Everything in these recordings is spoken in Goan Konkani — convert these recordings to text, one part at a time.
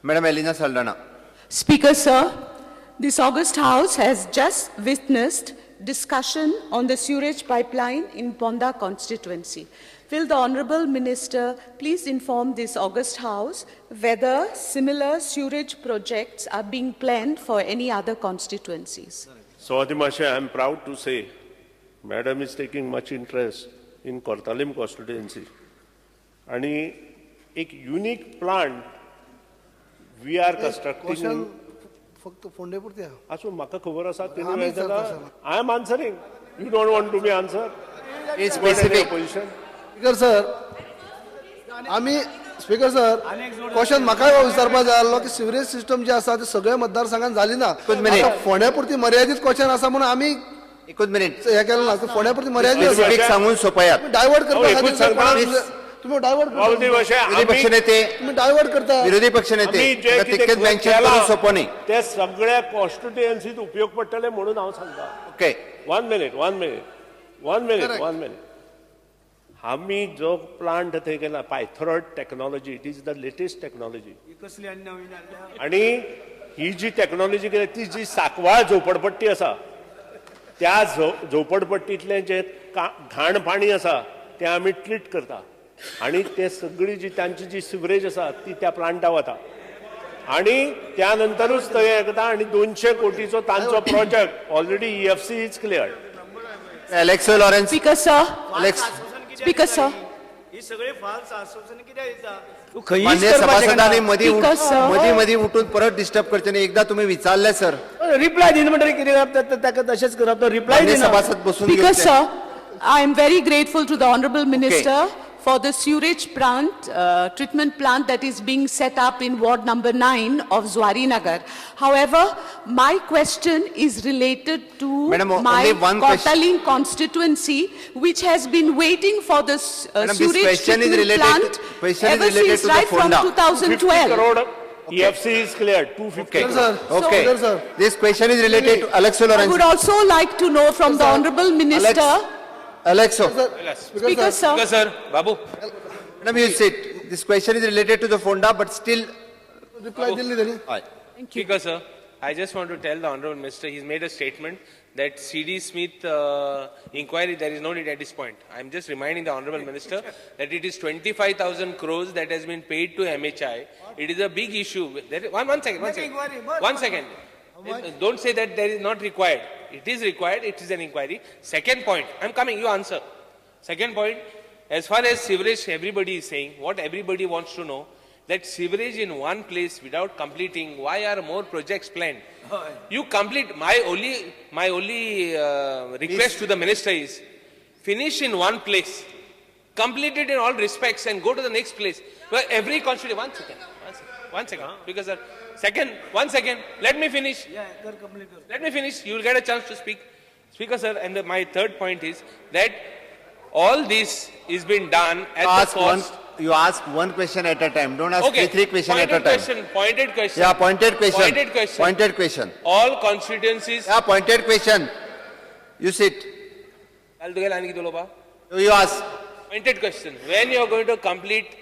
Madam Elina Saldanha. Speaker, sir, this august house has just witnessed discussion on the sewerage pipeline in Ponda constituency. Will the Honorable Minister please inform this august house whether similar sewerage projects are being planned for any other constituencies? Swati Mashe, I am proud to say, Madam is taking much interest in Cortalim constituency. आणि एक unique plant we are constructing. Question फक्त फोंडे पुरते आहा. आसूं, म्हाका खबर आसा. आमी विचारता sir. I am answering. You don't want to be answer. Is specific. Position. Speaker sir, आमी स्पीकर सर, क्वेश्चन म्हाकाय विचारपा जाय आसलो की सिवरेज सिस्टम जी आसा ती सगळ्या मतदारसंघात जाली ना. एकूच मिनिट. आतां फोंड्या पुरती मर्यादीत क्वेश्चन आसा म्हणून आमी एकूच मिनिट. हे केलें ना. फोंड्या पुरती मर्यादीत आसा. स्पेसिफीक सांगून सोपयात. डायवर्ट करपा एकूच खातीर सांगता. तुमी डायवर्ट सभापती करता. माशे, विरोधी पक्षनेते, तुमी डायवर्ट करता. विरोधी पक्षनेते, आमी जे ताका कितें तितकेच मेन्शन केलां, करून सोपो न्ही. ते सगळ्या कॉन्स्टिट्युएन्सीत उपयोग पडटले म्हणून हांव सांगता. Okay. One minute, one minute, one minute. Correct. One minute. आमी जो प्लांट थंय केला, पायथ्रॉयड technology, it is the latest technology. आणि ही जी टॅक्नॉलॉजी केल्या ती जी सांकवाळ झोपडपट्टी आसा, त्या झोपडपट्टीतलें जे घाण पाणी आसा तें आमी ट्रीट करता आणि ते सगळी जी तांची जी सिवरेज आसा ती त्या प्लांटा वता आणि त्या नंतरूच थंय हें करता. आणि 200 कोटीचो तांचो project already EFC is clear. Aleixo Lawrence. Speaker, sir, Alex. Speaker, sir. ही सगळी फाल्स आश्वासनां कित्याक दिता? तू खंयच मान्य करपाक सभासदांनी मधी Speaker, sir. मधी मधी उठून परत डिस्टर्ब करचे नाही. एकदा तुम्ही विचारले सर. रिप्लाय दिना म्हणटकीर कितें करप? ताका तशेंच करप. तो रिप्लाय मान्य दिना. सभासद बसून Speaker, घेवचे. sir, I am very grateful to the Honorable Minister for the sewage plant, treatment plant that is being set up in ward number 9 of Zuari Nagar. However, my question is related to Madam, my only one question. Cortalim constituency, which has been waiting for this Madam, this sewage question is treatment related plant to- question is ever related since to the right from Fonda. 2012. Crore EFC is clear, 250. Okay. Sir, Okay. Sir, sir. This question is related to Alexo I would Lawrence. also like to know from the Honorable Minister. Alexo. Speaker, sir. Speaker, sir, Babu. Madam, you sit. This question is related to the Fonda, but still. Reply दिली त्यांनी. हय. Thank you. Speaker, sir, I just want to tell the Honorable Minister, he's made a statement that C.D. Smith inquiry, there is no need at this point. I'm just reminding the Honorable Minister that it is 25,000 crores that has been paid to MHI. It is a big issue. There, one second, one second. Inquiry, but- One second. Don't say that there is not required. It is required, it is an inquiry. Second point, I'm coming, you answer. Second point, as far as sewerage, everybody is saying, what everybody wants to know, that sewerage in one place without completing, why are more projects planned? You complete, my only request to the minister is, finish in one place, complete it in all respects and go to the next place. Well, every constituency, one second, one second, one second, because sir, second, one second, let me finish. Yeah, कर complete कर. Let me finish. You will get a chance to speak. Speaker, sir, and my third point is that all this is been done at the Ask one, cost. You ask one question at a time. Don't ask Okay. three question at a Pointed time. question. Pointed question. Yeah, pointed question. Pointed question. Pointed question. All constituencies. Yeah, pointed question. You sit. I'll do it. You ask. Pointed question. When you are going to complete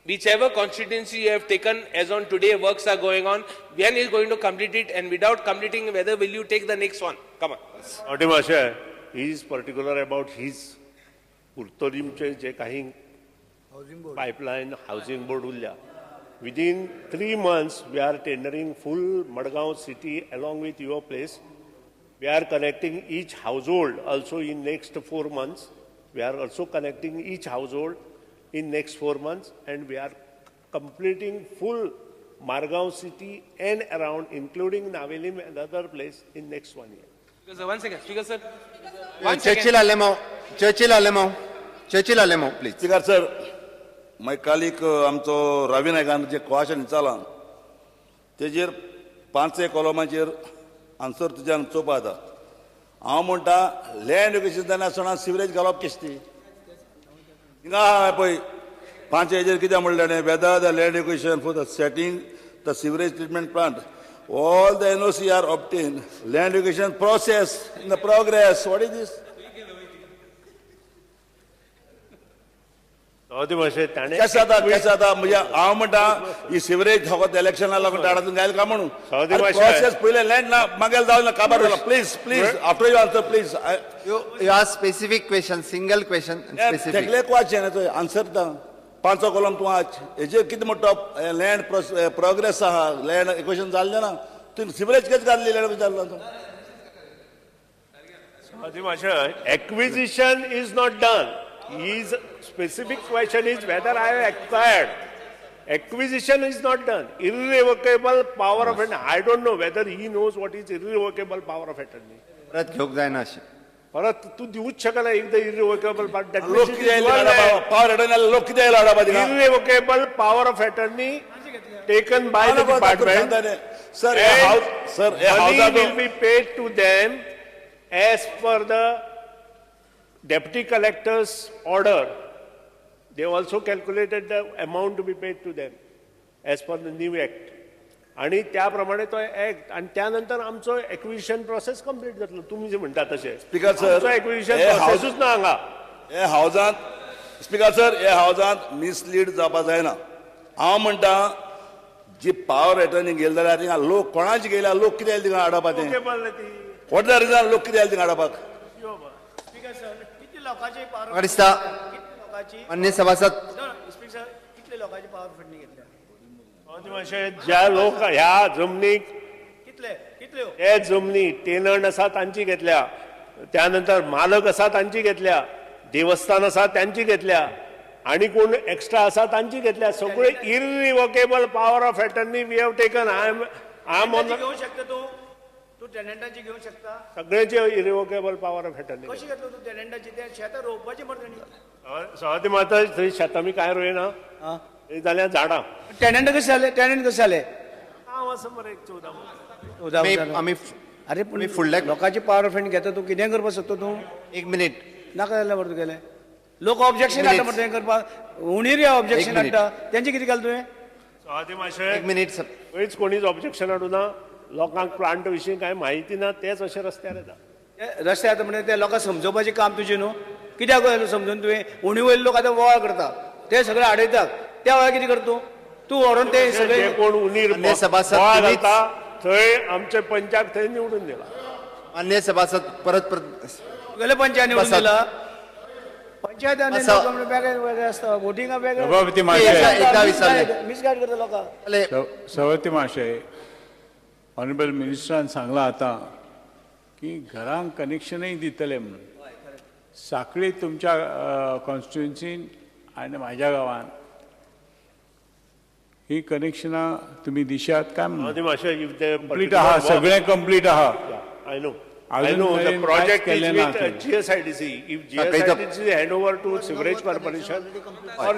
whichever constituency you have taken as on today, works are going on, when is going to complete it, and without completing, whether will you take the next one? Come on. Swati Mashe, he is particular about his कुर्तोलीमचे जे काही पायपलायन हावसिंग बोर्ड उरल्या, within 3 months we are tendering full Madgaon city along with your place. We are connecting each household also in next 4 months. We are also connecting each household in next 4 months, and we are completing full Margao city and around, including Navelim and other place, in next one year. Speaker sir, one second. Speaker sir, one second. Churchill Alemao. Churchill Alemao. Churchill Alemao, please. Speaker sir, मागीर कालीक आमचो रवी नायकान जे क्वेश्चन विचारलां तेजेर पांच एक कॉलमाचेर आन्सर तुज्यान चोवपा जाता. हांव म्हणटा, लँड एक्विजिशन जायना आसतना सिवरेज घालप केशी ती? हिंगा आहा पळय, पांच हेजेर कितें म्हणलें ताणें, whether the land acquisition for the setting the sewerage treatment plant, all the NOC are obtain, land acquisition process in the progress. What is this? कशें जाता कशें जाता म्हणजे हांव म्हणटा ही सिवरेज फकत इलेक्शना लागून टाळातून घायल काय म्हणून प्रोसेस पयलें लँड ना मागेल जावं ना काबार जाला. Please please after you answer please. You ask specific question, single question specific. तेकले क्वेश्चन आन्सर दा. पांचो कॉलम तूं आज हेजेर कितें म्हणटा लँड प्रोग्रेस आहा लँड इक्वेशन जाल्लें ना तूं सिवरेज कशें घातली लँड कशें जाल्लो तूं. Acquisition is not done. His specific question is whether I have acquired. Acquisition is not done. Irrevocable power of attorney. I don't know whether he knows what is irrevocable power of attorney. परत घेवंक जायना अशें. परत तूं दिवूच शकना एकदां irrevocable power. लोक कितें आयले पावर अटर्नी लोक कितें आयले हाडपा थिंगा. Irrevocable power of attorney taken by the department. Sir house sir Money will be paid to them as per the deputy collector's order. They also calculated the amount to be paid to them as per the new act. आणि त्याप्रमाणे तो ऍक्ट आणि त्यानंतर आमचो एक्विजिशन प्रोसेस कंप्लीट जातलो. तुमी जे म्हणटा तशें स्पीकर सर, एक्विजिशन हे हाऊस- प्रोसेसूच ना हांगा. हे हावजांत स्पीकर सर हे हावजांत मिसलीड जावपा जायना. हांव म्हणटा जी पावर एटर्नी गेले जाल्यार थिंगा लोक कोणाची गेल्या लोक कितें आयले थिंगा हाडपा तें. What the reason लोक कितें आयले थिंगा हाडपाक. स्पीकर सर, कितले लोकांची पावर म्हाका दिसता कितले लोकांची मान्य सभासद स्पीकर सर कितले लोकांची पावर फंडणी घेतल्या ज्या लोक ह्या जमनीक कितले कितल्यो हे जमनी टेनंट आसा तांची घेतल्या, त्यानंतर मालक आसा तांची घेतल्या, देवस्थान आसा तांची घेतल्या आणि कोण एक्स्ट्रा आसा तांची घेतल्या. सगळे irrevocable power of attorney we have taken. I am on घेऊ शकता तूं तूं टेनंटाची घेऊ शकता. सगळ्यांचे इरिवोकेबल पॉवर ऑफ अटर्नी. कशी घेतलो तूं टेनंटाची ते शेतां रोवपाची मरे तेणी. सवाती माता थंय शेतां बी कांय रोयना जाल्यार झाडां. टेनंट कशें जालें टेनंट कशें जालें हांव आसा मरे एक 14. आमी अरे पूण फुडल्या लोकांची पावर ऑफ घेता तूं कितें करपाक सोदता तूं. एक मिनीट नाका जाल्यार मरे तुगेलें लोक ऑब्जेक्शन हाडटा मरे तुवें करपाक उणीर ऑब्जेक्शन हाडटा तेंचें कितें केलें तुवें. सवाती मातशें एक मिनीट सर. खंयच कोणीच ऑब्जेक्शन हाडूं ना. लोकांक प्लांट विशीं कांय म्हायती ना तेच अशे रस्त्यार येता. रस्त्यार येता म्हणजे ते लोकांक समजोवपाचें काम तुजें न्हू. कित्याक समजून तुवें उणी वयले लोक आतां बोवाळ करता ते सगळे आडयतात त्या वेळार कितें करता तूं तूं व्हरोन ते सगळे कोण उणीर बोवाळ घालता थंय आमचे पंचाक थंय निवडून दिला. मान्य सभासद परत परत तुगेले पंचायत निवडून दिला. पंचायत वेगळे वेगळे आसता वोटिंगा वेगळे. सभापती महाशय मिसगायड करता लोकांक. सभापती महाशय ऑनरेबल मिनिस्टरान सांगलां आतां की घरांक कनेक्शनूय दितले म्हणून. साखळी तुमच्या कॉन्स्टिट्युएन्सीन आनी म्हाज्या गांवान ही कनेक्शनां तुमी दिशात काय म्हणून. कंप्लीट आहा सगळें कंप्लीट आहा. I know. I know the project is with GSIDC. If GSIDC hand over to Sewerage Corporation or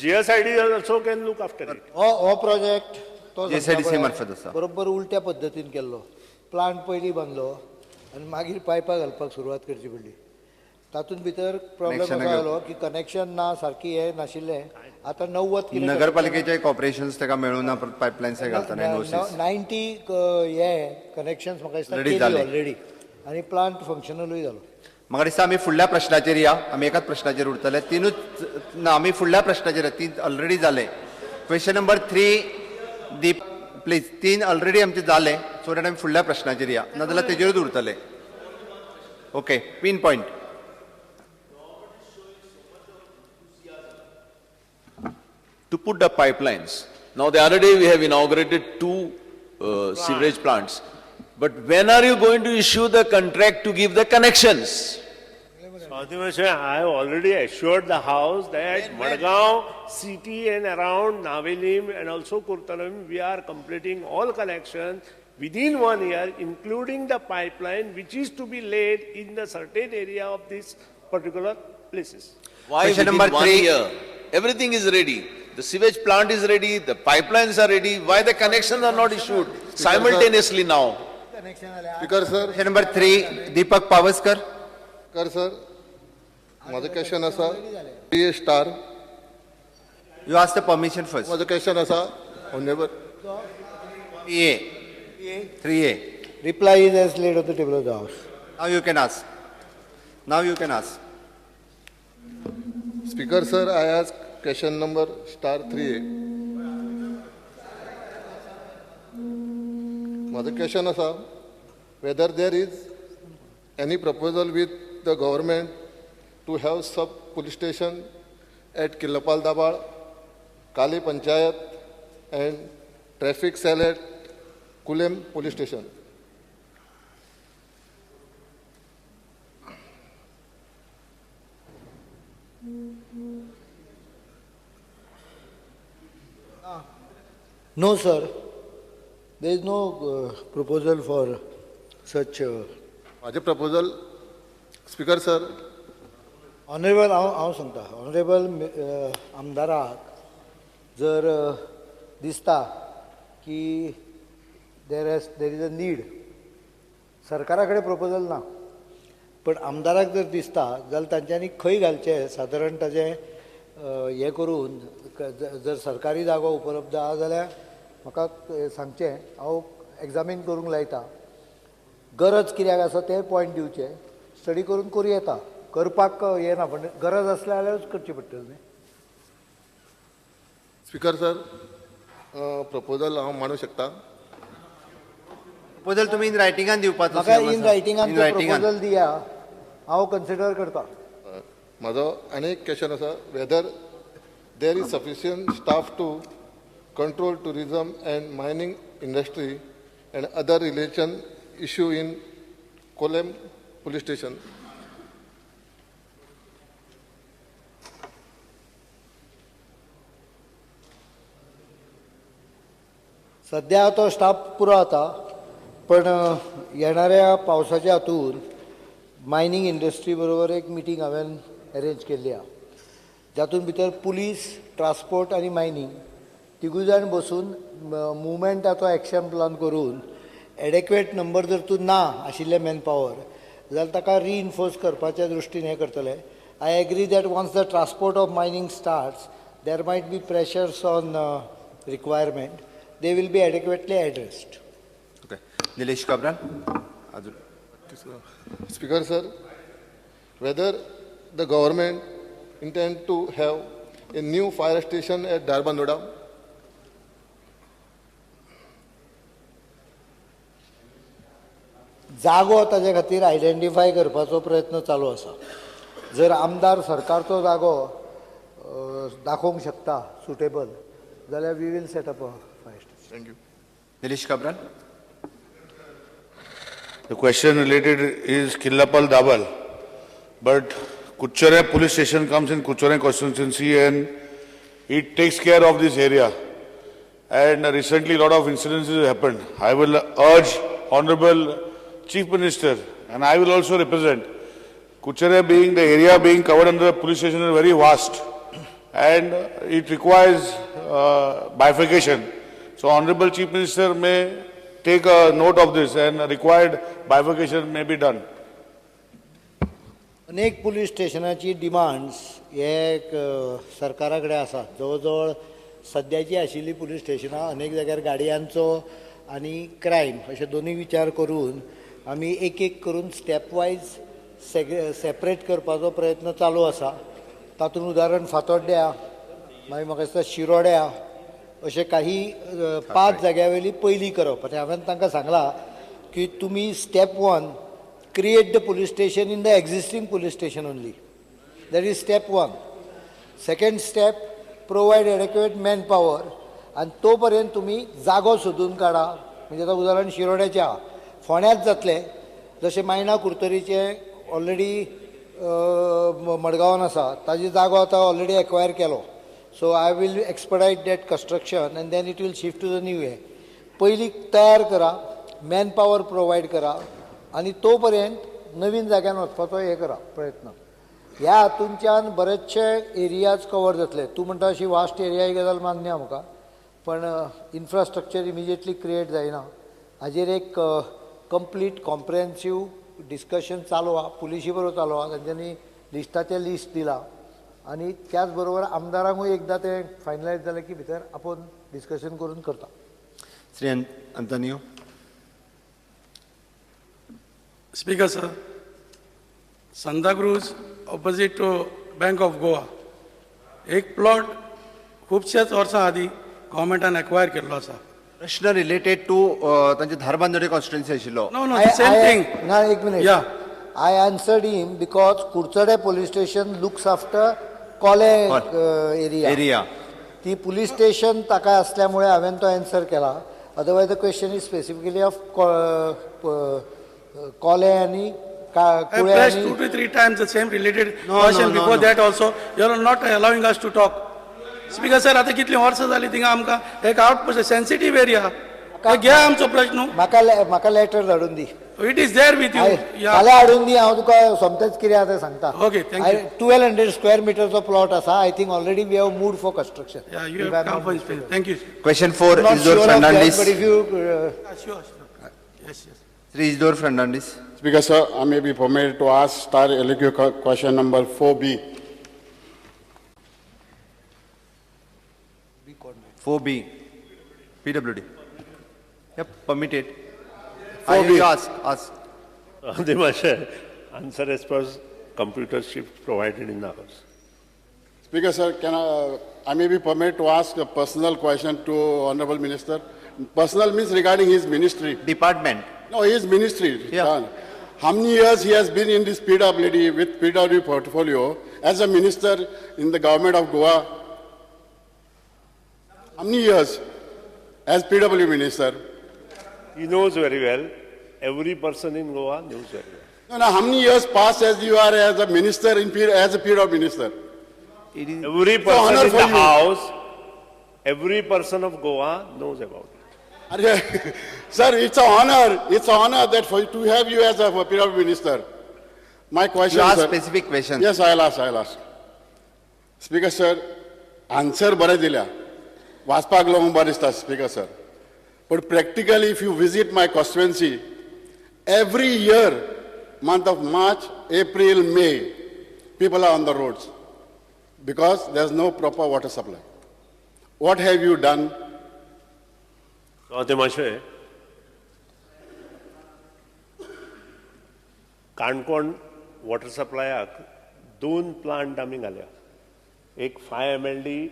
GSIDC also can look after it. हो प्रोजेक्ट तो GSIDC मार्फत आसा. बरोबर उलट्या पद्दतीन केल्लो. प्लांट पयलीं बांदलो आनी मागीर पायपां घालपाक सुरवात करची पडली. तातूंत भितर प्रॉब्लेम असो आयलो की कनेक्शन ना सारकी हें नाशिल्लें. आतां 90 कितें नगरपालिकेचे कॉर्पोरेशन्स ताका मेळूं ना पायपलायन्स घालतना एनओसीस 90 हे कनेक्शन्स म्हाका दिसता केली ऑलरेडी आनी प्लांट फंक्शनलूय जालो. म्हाका दिसता आमी फुडल्या प्रश्नाचेर या. आमी एकाच प्रश्नाचेर उरतले तिनूच ना आमी फुडल्या प्रश्नाचेर तीन ऑलरेडी जाले. Question number 3 Deep please. 3 already आमचे जाले सो that आमी फुडल्या प्रश्नाचेर या नाजाल्यार तेजेरूच उरतले. Okay pin point. To put the pipelines. Now the other day we have inaugurated 2 sewerage plants. But when are you going to issue the contract to give the connections? I have already assured the house that Madgaon city and around Navelim and also Kurtalam, we are completing all connections within 1 year, including the pipeline which is to be laid in the certain area of these particular places. Why Question within number 1 3. year? Everything is ready. The sewage plant is ready, the pipelines are ready. Why the connections are not issued simultaneously now? Speaker sir. Question number 3, Deepak Pawaskar. Speaker sir, म्हाजो क्वेश्चन आसा P A star. You ask the permission first. म्हाजो क्वेश्चन आसा honourable P A 3A. Reply is as laid on the table of the house. Now you can ask. Now you can ask. Speaker sir, I ask Question number star 3A. म्हाजो क्वेश्चन आसा, whether there is any proposal with the government to have sub police station at Killapal Dabal, Kali panchayat and traffic cell at Kulem police station. No, sir. There is no proposal for such. म्हाजें प्रपोजल स्पीकर सर, ऑनरेबल हांव सांगता, ऑनरेबल आमदाराक जर दिसता की there is a need, सरकारा कडेन प्रपोजल ना, पण आमदाराक जर दिसता जाल्यार तांच्यांनी खंय घालचें सादारण ताजें हें करून जर सरकारी जागो उपलब्ध आसा जाल्यार म्हाका सांगचें, हांव एग्जामीन करूंक लायता. गरज कित्याक आसा तें पॉयंट दिवचें, स्टडी करून करूं येता, करपाक येना पण गरज आसल्या जाल्यारूच करची पडटली न्ही. स्पीकर सर, प्रपोजल हांव मांडूंक शकता? प्रपोजल तुमी इन रायटिंगान दिवपाचो म्हाका इन रायटिंगान प्रपोजल दिया, हांव कन्सिडर करता. म्हाजो आनी एक क्वेश्चन आसा, whether there is sufficient staff to control tourism and mining industry and other relation issue in Kolem police station. सध्या तो स्टाफ पुरो आता, पण येणाऱ्या पावसाच्या हातून मायनींग इंडस्ट्री बरोबर एक मिटींग हांवें अरेंज केल्ली आहा, जातून भितर पुलीस, ट्रान्सपोर्ट आनी मायनींग तिगूय जाण बसून मुवमेंटाचो एक्शन प्लान करून एडेक्वेट नंबर जर तूं ना आशिल्ले मॅन पावर जाल्यार ताका रिइन्फोर्स करपाच्या दृश्टीन हें करतले. I agree that once the transport of mining starts there might be pressures on requirement, they will be adequately addressed. Okay. Nilesh Cabral. Speaker sir, whether the government intend to have a new fire station at Dharbandora? जागो ताजे खातीर आयडेंटिफाय करपाचो प्रयत्न चालू आसा. जर आमदार सरकारचो जागो दाखोवंक शकता सुटेबल जाल्यार we will set up a fire station. Thank you. Nilesh Cabral. The question related is Killapal Dabal, but Kuchure police station comes in Kuchure constituency and it takes care of this area. And recently a lot of incidences happened. I will urge Honorable Chief Minister, and I will also represent, Kuchere being the area being covered under the police station is very vast and it requires bifurcation. So Honorable Chief Minister may take a note of this and required bifurcation may be done. अनेक पुलीस स्टेशनाची डिमांड्स हे एक सरकारा कडेन आसा. जवळ जवळ सद्याची आशिल्ली पुलीस स्टेशनां अनेक जाग्यार गाडयांचो आनी क्रायम अशे दोनूय विचार करून आमी एक एक करून स्टेप वायज सेपरेट करपाचो प्रयत्न चालू आसा. तातूंत उदाहरण फातोड्ड्या, मागीर म्हाका दिसता शिरोड्या, अशे काही 5 जाग्या वयली पयली करप. आनी हांवें तांकां सांगलां की तुमी step 1 create the police station in the existing police station only. That is step 1. Second step, provide adequate manpower आनी तो पर्यंत तुमी जागो सोदून काडा. म्हणजे आतां उदाहरण शिरोड्याच्या फोंड्याच जातलें, जशें मायणा कुर्तरीचें ऑलरेडी मडगांवान आसा, ताजी जागो आतां ऑलरेडी एक्वायर केलो. So I will expedite that construction and then it will shift to the new हे. पयलीं तयार करा, मॅन पावर प्रोवायड करा आनी तो पर्यंत नवीन जाग्यान वचपाचो हें करा प्रयत्न. ह्या हातूंच्यान बरेचशे एरियाज कवर जातले. तूं म्हणटा अशी वास्ट एरिया ही गजाल मान्य आहा म्हाका, पण इन्फ्रास्ट्रक्चर इमिजिएटली क्रिएट जायना. हाजेर एक कंप्लीट कॉम्प्रिहेन्सीव डिस्कशन चालू आहा, पुलिशी बरोबर चालू आहा. तांच्यांनी लिस्टाचें लिस्ट दिलां आनी त्याच बरोबर आमदारांकूय एकदां तें फायनलायज जालें की भितर आपोवन डिस्कशन करून करता. Shri Antonio. Speaker sir, Santa Cruz opposite to Bank of Goa एक प्लॉट खुबशेच वर्सां आदीं गव्हर्मेंटान एक्वायर केल्लो आसा. प्रश्न रिलेटेड टू तांचे धारबांदोडे कॉन्स्टिट्युएन्सी आशिल्लो. No no, same thing. ना, एक minute. Yeah. I answered him because Curchorem police station looks after Collem area. Area. ती पुलीस स्टेशन ताका असल्यामुळे हांवें तो एन्सर केला. Otherwise the question is specifically of Collem आनी I Kulem pressed आनी 2 to 3 times the same related No, question no, no, before no. That also. You are not allowing us to talk. Speaker sir, आतां कितलीं वर्सां जालीं थिंगा आमकां एक आउट सेन्सिटीव एरिया. घ्या आमचो प्रश्न. म्हाका म्हाका लेटर धाडून दी. It is there with you. फाल्यां हाडून दी, हांव तुका सोमतेंच कितें आहा तें सांगता. Okay, thank you. 1200 square मिटरचो plot आसा. I think already we have moved for construction. You have come for inspection. Thank you. Question 4, Not Isidore sure of that, Fernandes. but if you Sure, sure. Yes, yes. Shri Isidore Fernandes. Speaker sir, I may be permitted to ask star LQ question number 4B. 4B, PWD. Yep, permitted. 4B. You ask, ask. Dimashe, answer as per computer shift provided in the house. Speaker sir, can I may be permitted to ask a personal question to Honorable Minister? Personal means regarding his ministry. Department. No, his ministry. Yeah. How many years he has been in this PWD with PWD portfolio as a minister in the government of Goa? How many years as PW minister? He knows very well. Every person in Goa knows very well. No, no, how many years passed as you are as a minister in as a PW minister? It is Every person honor in for the you. house, every person of Goa knows about it. Sir, it's an honor. It's an honor that for to have you as a PW minister. My question, You ask sir. specific question. Yes, I'll ask, I'll ask. Speaker sir, answer बरें दिल्या. वाचपाक लागून बरें दिसता speaker sir. But practically, if you visit my constituency, every year, month of March, April, May, people are on the roads because there's no proper water supply. What have you done? Dimashe, Canacona water सप्लायाक 2 plant आमी घाल्या. एक 5 MLD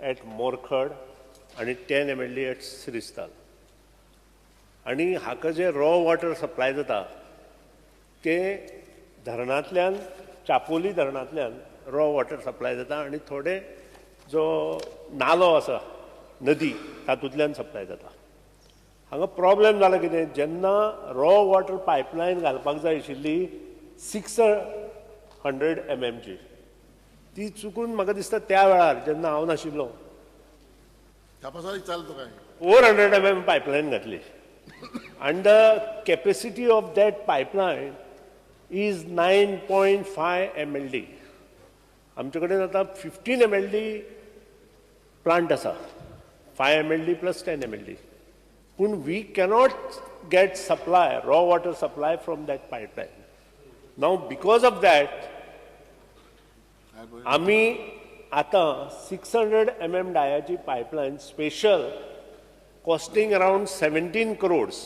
at Morkhad आनी 10 MLD at Shristhan. आनी हाका जे रॉ वॉटर सप्लाय जाता ते धरणांतल्यान, चापोली धरणांतल्यान रॉ वॉटर सप्लाय जाता आनी थोडे जो नालो आसा नदी तातूंतल्यान सप्लाय जाता. हांगा प्रॉब्लेम जाला कितें, जेन्ना रॉ वॉटर पायपलायन घालपाक जाय आशिल्ली 600 mm ती चुकून म्हाका दिसता त्या वेळार जेन्ना हांव नाशिल्लो 400 mm पायपलायन घातली and the capacity of that pipeline is 9.5 MLD. आमचे कडेन आतां 15 MLD plant आसा, 5 MLD plus 10 MLD. पूण we cannot get supply, raw water supply from that pipeline. Now because of that आमी आतां 600 mm डायाची pipeline special costing around 17 crores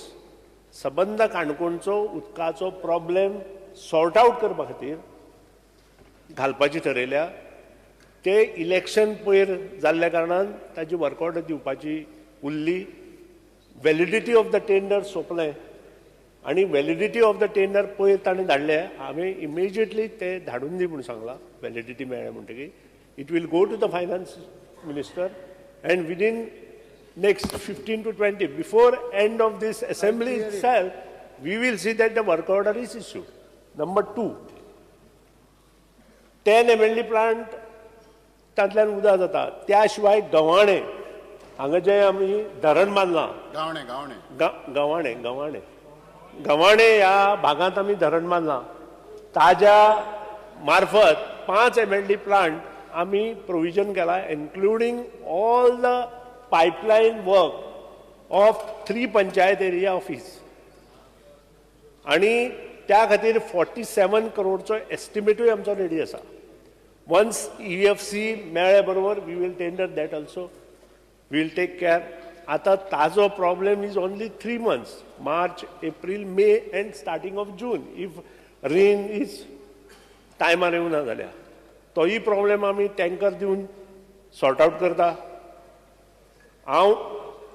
सबंद काणकोणचो उदकाचो प्रॉब्लेम सॉर्ट आउट करपा खातीर घालपाची ठरयल्या. ते इलेक्शन पयर जाल्ल्या कारणान ताजी वर्क ऑर्डर दिवपाची उरली. वॅलिडिटी ऑफ the tender सोंपलें आनी वॅलिडिटी ऑफ the tender पयर ताणें धाडले. हांवें इमिजिएटली ते धाडून दी म्हूण सांगलां. वॅलिडिटी मेळ्ळें म्हणटकीर it will go to the finance minister and within next 15 to 20, before end of this assembly itself, we will see that the work order is issued. Number 2, 10 MLD plant तांतल्यान उदक जाता. त्या शिवाय गव्हाणे हांगा जे आमी धरण बांदलां, गावणे गावणे गव्हाणे गव्हाणे गव्हाणे ह्या भागांत आमी धरण बांदलां, ताज्या मार्फत 5 MLD plant आमी प्रोविजन केला, including all the pipeline work of 3 panchayat area office. आनी त्या खातीर 47 करोडचो एस्टिमेटूय आमचो रेडी आसा. वन्स EFC मेळ्ळे बरोबर we will tender that also, we will take care. आतां ताजो problem is only 3 months, March, April, May and starting of June. If rain is टायमार येवना जाल्यार तोय प्रॉब्लेम आमी टँकर दिवन सॉर्ट आउट करता. हांव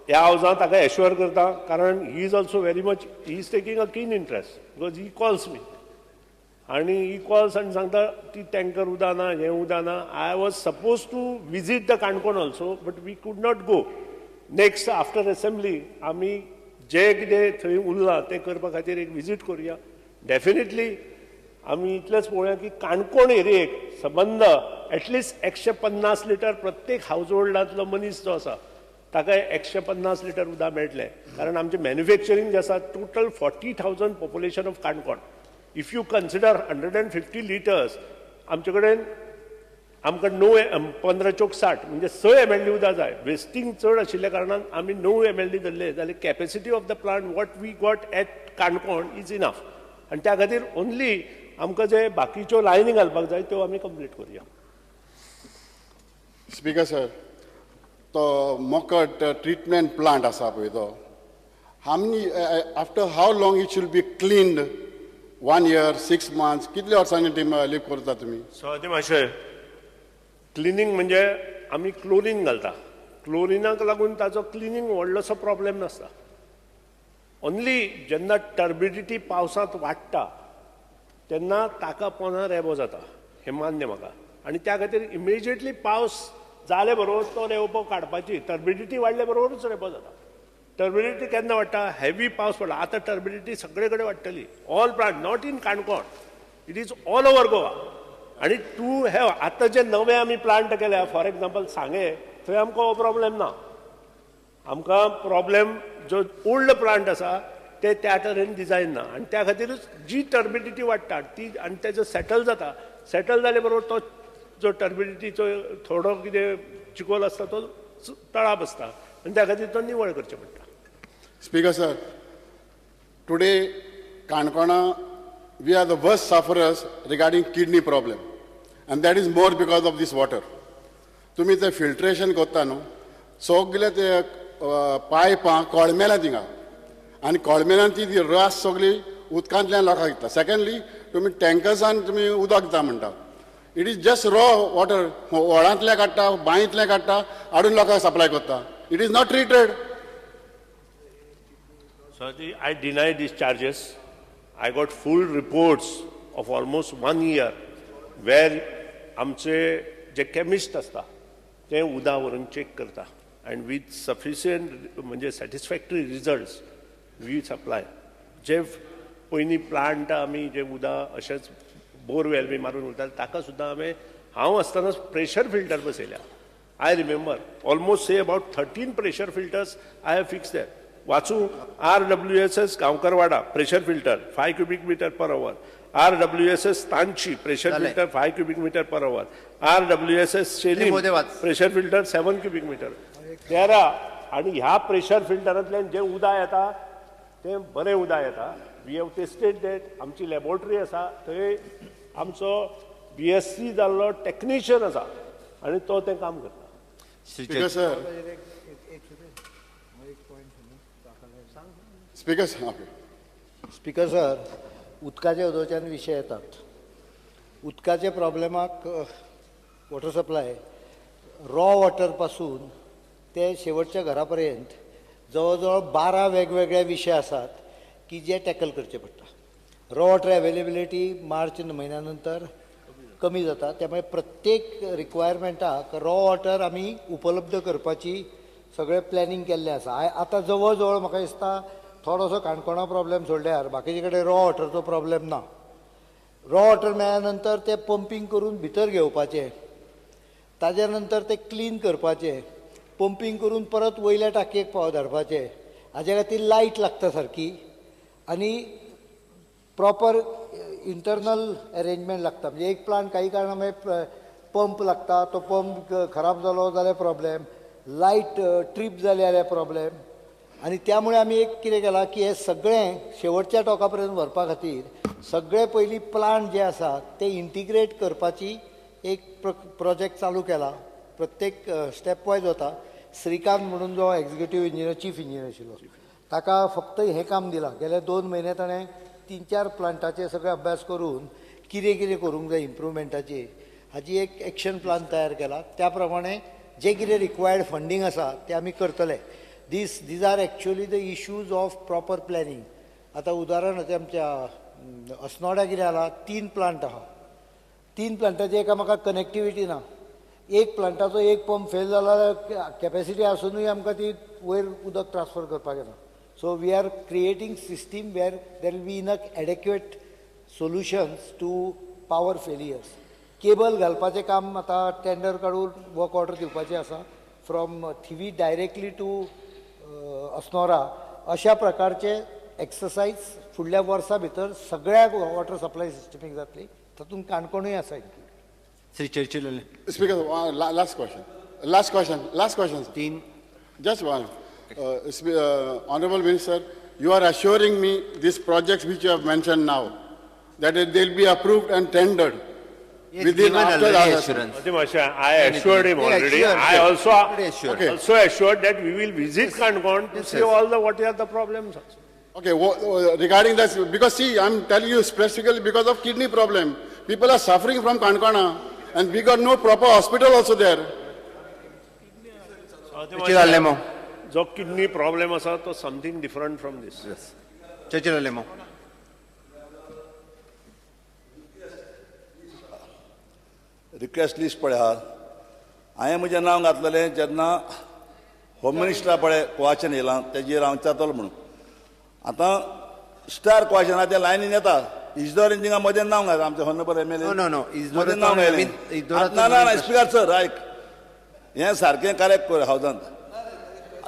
ह्या हावजांत ताका एश्युअर करता, कारण he is also very much, he is taking a keen interest because he calls me आनी he calls आनी सांगता ती टँकर उदक ना, हें उदक ना. I was suppose to visit the Canacona also, but we could not go. Next after assembly आमी जे कितें थंय उरलां तें करपा खातीर एक विजीट करुया. डेफिनेटली आमी इतलेंच पळोवया की काणकोण एरियेक सबंद एटलिस्ट 150 लिटर प्रत्येक हावज होल्डांतलो मनीस जो आसा ताका 150 लिटर उदक मेळटलें. कारण आमचें मॅन्युफॅक्चरींग जें आसा total 40,000 population of Canacona. If you consider 150 litres, आमचे कडेन आमकां 9 15 चोक 60 म्हणजे 6 MLD उदक जाय. वेस्टींग चड आशिल्ल्या कारणान आमी 9 MLD धरले जाल्यार capacity of the plant what we got at Canacona is enough. आनी त्या खातीर ओनली आमकां जे बाकीच्यो लायनी घालपाक जाय त्यो आमी कंप्लीट करुया. स्पीकर सर, तो मोकट ट्रिटमेंट प्लांट आसा पळय तो, how many after how long it should be cleaned? 1 year, 6 months, कितल्या वर्सांनी ती लीव करता तुमी? सो मातशें क्लिनींग म्हणजे आमी क्लोरीन घालता. क्लोरिनाक लागून ताचो क्लिनींग व्हडलोसो प्रॉब्लेम नासता. ओनली जेन्ना टर्बिडिटी पावसांत वाडटा तेन्ना ताका पोना रेबो जाता, हें मान्य म्हाका. आनी त्या खातीर इमिजिएटली पावस जाले बरोबर तो रेबो काडपाची, टर्बिडिटी वाडले बरोबरूच रेबो जाता. टर्बिडिटी केन्ना वाडटा? हेवी पावस पडला. आतां टर्बिडिटी सगळे कडेन वाडटली, all plant, not in Canacona, it is all over Goa. आनी टू have आतां जे नवे आमी प्लांट केल्या, फॉर एग्जाम्पल सांगे, थंय आमकां हो प्रॉब्लेम ना. आमकां प्रॉब्लेम जो ओल्ड प्लांट आसा ते त्या तरेन डिजायन ना, आनी त्या खातीरूच जी टर्बिडिटी वाडटा ती आनी तेजो सेटल जाता. सेटल जाले बरोबर तो जो टर्बिडिटीचो थोडो कितें चिकोल आसता तो तळा बसता आनी त्या खातीर तो निवळ करचें पडटा. स्पीकर सर, टुडे काणकोणा we are the worst sufferers regarding kidney problem, and that is more because of this water. तुमी ते फिल्ट्रेशन करता न्हू, सगळे ते पायपां कळमेल्या थिंगा, आनी कळमेल्यान ती रास सगळी उदकांतल्यान लोकांक दिता. सेकंडली, तुमी टँकर्सान तुमी उदक दिता म्हणटा, it is just raw water. व्हडांतलें काडटा, बांयतलें काडटा, हाडून लोकांक सप्लाय करता. It is not treated. So I deny these charges. I got full reports of almost 1 year where आमचे जे केमिस्ट आसता ते उदक व्हरून चॅक करता आनी विथ सफिशियंट म्हणजे सॅटिस्फॅक्टरी रिजल्ट्स we supply. जे पयलीं प्लांट आमी जे उदक अशेंच बोरवेल बी मारून उरताले ताका सुद्दां हांवें, हांव आसतनाच प्रेशर फिल्टर बसयल्या. I remember almost say about 13 pressure filters I have fix that. वाचू, RWSS Gaonkarwada pressure filter 5 cubic metre per hour, RWSS Tanshi pressure filter 5 cubic metre per hour, RWSS Shelim pressure filter 7 cubic metre 13. आनी ह्या प्रेशर फिल्टरांतल्यान जें उदक येता तें बरें उदक येता. We have tested that. आमची लॅबोरेटरी आसा थंय आमचो BSc जाल्लो टॅक्निशियन आसा आनी तो तें काम करता. Speaker sir, speaker sir, speaker sir, उदकाचे अदोच्यान विशय येतात. उदकाचे प्रॉब्लेमाक वॉटर सप्लाय रॉ वॉटर पासून ते शेवटच्या घरा पर्यंत जवळ जवळ 12 वेगवेगळे विशय आसात की जे टॅकल करचे पडटा. रॉ वॉटर अवेलेबिलिटी मार्च म्हयन्या नंतर कमी जाता, त्यामुळे प्रत्येक रिक्वायरमेंटाक रॉ वॉटर आमी उपलब्ध करपाची सगळें प्लॅनिंग केल्लें आसा. आतां जवळ जवळ म्हाका दिसता थोडोसो काणकोणा प्रॉब्लेम सोडल्यार बाकीचे कडेन रॉ वॉटरचो प्रॉब्लेम ना. रॉ वॉटर मेळ्ळ्या नंतर तें पंपींग करून भितर घेवपाचें, ताज्या नंतर तें क्लीन करपाचें, पंपींग करून परत वयल्या टाकयेक पाव धाडपाचें. हाज्या खातीर लायट लागता सारकी आनी प्रॉपर इंटरनल अरेंजमेंट लागता. म्हणजे एक प्लांट काही कारणां मागीर पंप लागता, तो पंप खराब जालो जाल्यार प्रॉब्लेम, लायट ट्रीप जाली जाल्यार प्रॉब्लेम. आनी त्यामुळे आमी एक कितें केलां की हें सगळें शेवटच्या टोका पर्यंत व्हरपा खातीर सगळे पयलीं प्लांट जे आसा ते इंटिग्रेट करपाची एक प्रोजेक्ट चालू केला. प्रत्येक स्टेप वायज वता. श्रीकांत म्हणून जो एक्झिक्युटीव इंजिनियर, चीफ इंजिनियर आशिल्लो ताका फक्त हें काम दिलां. गेल्या 2 म्हयने ताणें 3-4 प्लांटाचे सगळे अभ्यास करून कितें कितें करूंक जाय इम्प्रुवमेंटाचे हाजी एक एक्शन प्लान तयार केला. त्या प्रमाणे जे कितें रिक्वायर्ड फंडींग आसा ते आमी करतले. These are actually the issues of proper planning. आतां उदाहरण आमच्या अस्नोड्या कितें जाला, 3 प्लांट आहा, 3 प्लांटाची एकामेकाक कनेक्टिविटी ना. एक प्लांटाचो एक पंप फेल जाला जाल्यार कॅपेसिटी आसुनूय आमकां ती वयर उदक ट्रान्सफर करपाक येना. So we are creating system where there will be enough adequate solutions to power failures. Cable घालपाचें काम आतां टेंडर काडून वर्क ऑर्डर दिवपाचें आसा from Thivim directly to Assonora. अशा प्रकारचे एक्सरसायज फुडल्या वर्सा भितर सगळ्या वॉटर सप्लाय सिस्टमीक जातली, तातूंत काणकोणूय आसा. Shri Churchill. Speaker, last question. Last question. Last question. 3. Just one. Honorable Minister, you are assuring me these projects which you have mentioned now, that they will be approved and tendered. Yes, within after already assurance. I assured him already. I also also assured that we will visit Canacona to see all the what are the problems. Okay, regarding this, because see, I'm telling you specifically because of kidney problem. People are suffering from Canacona and we got no proper hospital also there. जो किडनी प्रॉब्लेम आसा तो something different from this. Churchill Alemao. Request list पळय आहा, हांवें म्हजें नांव घातलेलें जेन्ना होम मिनिस्टरा पळय क्वेश्चन येयलां तेजेर हांव विचारतलो म्हणून. आतां स्टार क्वेश्चन आहा ते लायनीन येता, इजदोरीन थिंगा म्हजें नांव घातलां आमचे हॉनरेबल एमएलए. नो नो म्हजें नांव घायलें. ना ना ना स्पीकर सर आयक, हें सारकें करेक्ट कर हावजांत.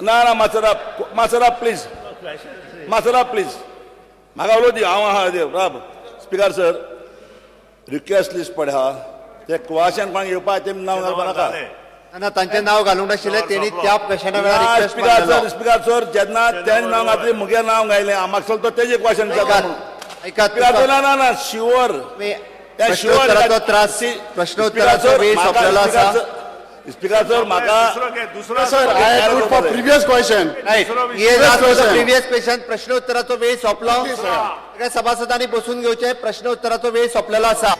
ना ना मातसो राब, मातसो राब प्लीज, मातसो राब प्लीज, म्हाका उलोव दी, हांव आहा राब. स्पीकर सर रिक्वेस्ट लिस्ट पळय आहा, ते क्वेश्चन कोणाक येवपाक तें नांव घालपा नाका. ना तांचें नांव घालूंक नाशिल्लें तेणी त्या क्वेश्चना वेळार स्पीकर सर, स्पीकर सर जेन्ना तेणें नांव घातलें मुगे नांव घायलें म्हाका तो तेजें क्वेश्चन विचारता म्हणून. आयकात ना ना ना शुअर प्रश्नोत्तराचो त्रास, प्रश्नोत्तराचो वेळ सोंपलेलो आसा. स्पीकर सर म्हाका sir I have put for previous question. Previous question. प्रश्नोत्तराचो वेळ सोंपलो, सगळ्या सभासदांनी बसून घेवचें. प्रश्नोत्तराचो वेळ सोंपलेलो आसा.